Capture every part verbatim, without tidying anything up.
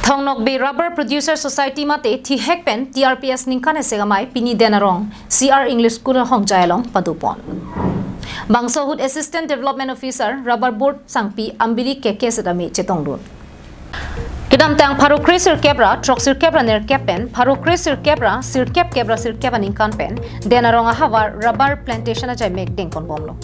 Thong Nokbe Rubber Producer Society mate thihek pen T R P S ningkan isi amei pini Den Arong C R English School ahongjai along padopon. Bangso ahut Assistant Development Officer Rubber Board Sangpi Ambili K K sitame chetongdun. Kedamtang pharo kre sirkep ra throk sirkep ra nerkep pen pharo kre sirkep ra sirkep kep ra sirkep aningkan pen Den Arong ahavar rubber plantation ajaimek dengponbomlo.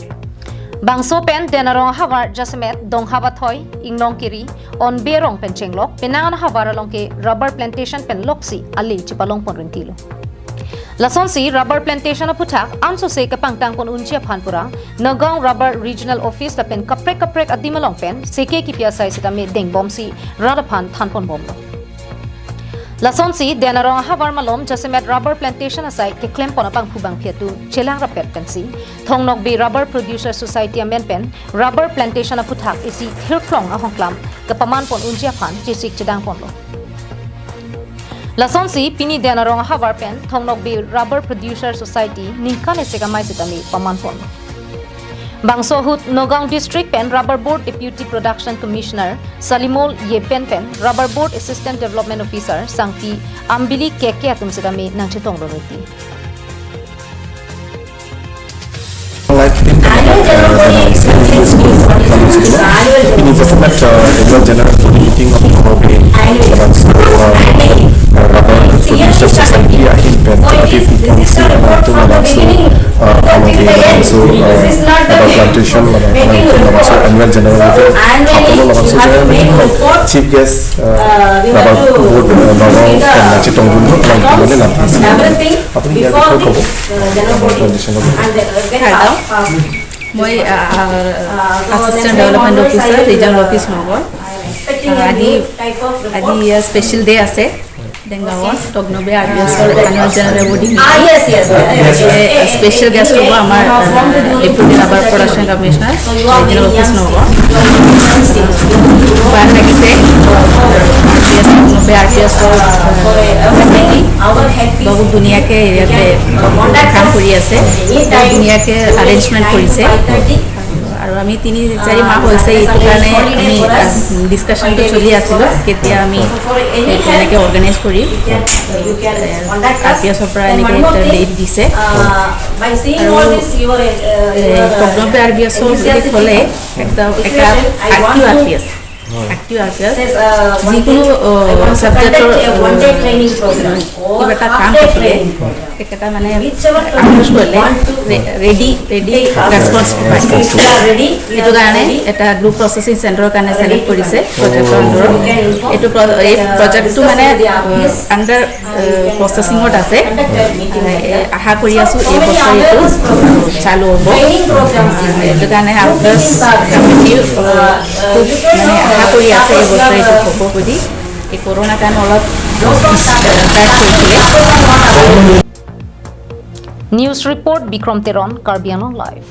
Bangso pen Den Arong ahavar jasemet Donghap Athoi, Inglong Kiri, Onbe Rong pen chenglok penang an ahavar along ke rubber plantation pen loksi ale chepalongpon rinti lo. Lasonsi rubber plantation aphuthak ansose kepangtangpon unji aphan pura Nagaon Rubber Regional Office lapen kaprek kaprek adim along pen seke kipi asai sitame dengbomsi rat aphan thanponbomlo. Lasonsi Den Arong ahavar malom jasemet rubber plantation asai keklempon abangphu bangphi atum chelang rapet pensi Thong Nokbe Rubber Producer Society amen pen rubber plantation aphuthak isi thirklong ahongklam kepamanpon unji aphan chesik chedangponlo. Lasonsi pini Den Arong ahavar pen Thong Nokbe Rubber Producer Society ningkan isi amei sitame pamanpon. Bangso ahut Nagaon District pen Rubber Board Deputy Production Commissioner Salimol Yepen pen Rubber Board Assistant Development Officer Sangpi Ambili K K atum sitame nangchetongdun rinti. Like, uh, Annual General Body, uh, Executive Committee, Annual General Body, Annual General Body meeting of Thong Nokbe Annual General Body, uh, Rubber Producer Society ahin pen Executive Council, uh, Thong Nokbe, uh, Thong Nokbe, uh, Rubber Plantation, uh, Annual General Meeting, Annual General Meeting, Chief Guest, uh, Rubber Board, uh, Nagaon, uh, chetongdun, uh, Everything. Apuni ইয়াৰ বিষয়ে ক'ব? Before this, uh, General Body. Traditional of Hello. Traditional, uh, মই, আহ, Assistant Development Officer, Regional Office Nagaon. আহ, আজি, আজি ইয়াৰ special day আছে। দেন গাঁৱত Thong Nokbe R B এছৰ annual general body meeting. Yes, yes, yes, yes। এ, special guest হ'ব আমাৰ, আহ, deputy rubber production commissioner, regional office Nagaon. ভাল লাগিছে। Thong Nokbe আৰ বি এছৰ, আহ, বহুত ধুনীয়াকে ইয়াতে কাম কৰি আছে, বহুত ধুনীয়াকে এৰেঞ্জমেণ্ট কৰিছে। আৰু আমি তিনি চাৰি মাহ হৈছে এইটো কাৰণে আমি, আহ, ডিছকাশ্যনটো চলি আছিলোঁ, কেতিয়া আমি এইটো এনেকে অৰ্গেনাইজ কৰিম। আৰ বি এছৰ পৰা এনেকে এটা ডেট দিছে। আৰু, এ, Thong Nokbe আৰ বি এছৰ বুলি ক'লে একদম এটা active R B S. Active R B S. যিকোনো, অ, ছাবজেক্টৰ, অ, কিবা এটা কাম থাকিলে তেখেতে মানে এপ্ৰ'চ কৰিলে ৰে-, ৰেডি, ৰেডি ৰেছপন্স পায়। সেইটো কাৰণে এটা গ্ৰুপ প্ৰচেছিং চেণ্টাৰৰ কাৰণে ছিলেক্ট কৰিছে প্ৰজেক্টৰ আণ্ডাৰত। এইটো প্ৰ-, এই প্ৰজেক্টটো মানে, আহ, আণ্ডাৰ, আহ, প্ৰচেছিঙত আছে। আহ, আশা কৰি আছোঁ এই বছৰ এইটো চালু হ'ব। আহ, সেইটো কাৰণে আফটাৰ কমিটিও, আহ, খুব মানে আশা কৰি আছে এই বছৰ এইটো হ'ব বুলি। এই কৰোণা টাইম অলপ, আহ, টাইট হৈছিলে। News report, Bikrom Teron, Karbi Anglong Live.